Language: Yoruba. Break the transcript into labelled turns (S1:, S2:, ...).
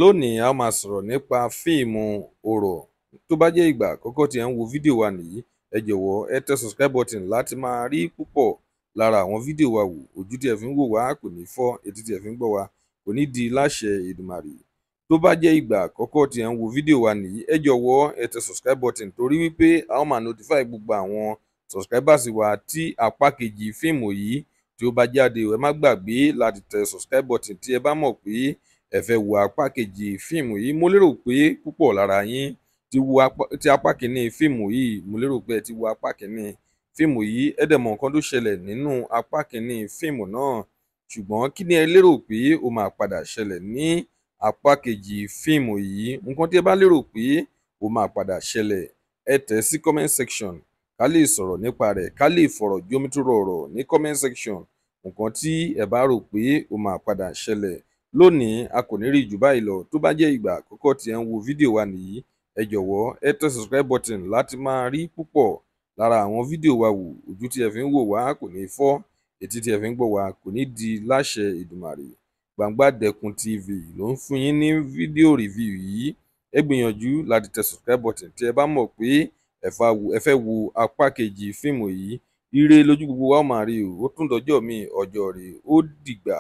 S1: Lónìí, a máa sọ̀rọ̀ nípa fíìmù Orò. Tó bá jẹ́ ìgbà àkọ́kọ́ tí ẹ ń wo fídíò wa nìyí, ẹ jọ̀wọ́ ẹ tẹ subscribe button láti máa rí púpọ̀ lára àwọn fídíò wa wò. Ojú tí ẹ fi ń wò wá kò ní fọ́, etí tí ẹ fi ń gbọ́ wa kò ní di láṣẹ Èdùmàrè. Tó bá jẹ́ ìgbà àkọ́kọ́ tí ẹ ń wo fídíò wa nìyí, ẹ jọ̀wọ́ ẹ tẹ subscribe button torí wípé a ó máa notify gbogbo àwọn subscribers wa tí apá kejì fíìmù yìí tí ó bá jáde. Ẹ má gbàgbé láti tẹ subscribe button tí ẹ bá mọ̀ pé ẹ fẹ́ wo apá kejì fíìmù yìí. Mo lérò pé púpọ̀ lára yín ti wo ti apá kìíní fíìmù yìí. Mo lérò pé ẹ ti wo apá kìíní fíìmù yìí, ẹ dẹ̀ mọ̀ nǹkan tó ṣẹlẹ̀ nínú apá kìíní fíìmù náà. Ṣùgbọ́n kí ni ẹ lérò pé ó máa padà ṣẹlẹ̀ ní apá kejì fíìmù yìí? Nǹkan tí ẹ bá lérò pé ó máa padà ṣẹlẹ̀, ẹ tẹ̀ sí comment section ká lè sọ̀rọ̀ nípa rẹ̀, ká lè fọ̀rọ̀ jómitóró ọ̀rọ̀ ní comment section, nǹkan tí ẹ bá rò pé ó máa padà ṣẹlẹ̀. Lónìí, a kò ní rí jù báyìí lọ. Tó bá jẹ́ ìgbà àkọ́kọ́ tí ẹ ń wo fídíò wa nìyí, ẹ jọ̀wọ́ ẹ tẹ subscribe button láti máa rí púpọ̀ lára àwọn fídíò wa wò. Ojú tí ẹ fi ń wò wá kò ní fọ́, etí tí ẹ fi ń gbọ́ wá kò ní di láṣẹ Èdùmàrè. Gbangba Dẹkùn TV ló ń fún yín ní fídíò review yìí. Ẹ gbìyànjú láti tẹ subscribe button tí ẹ bá mọ̀ pé ẹ fẹ́ wo apá kejì fíìmù yìí. Ire lójú gbogbo wa ó máa rí o. Ó tún dọjọ́ mi, ọjọ́ rè, ó dìgbà.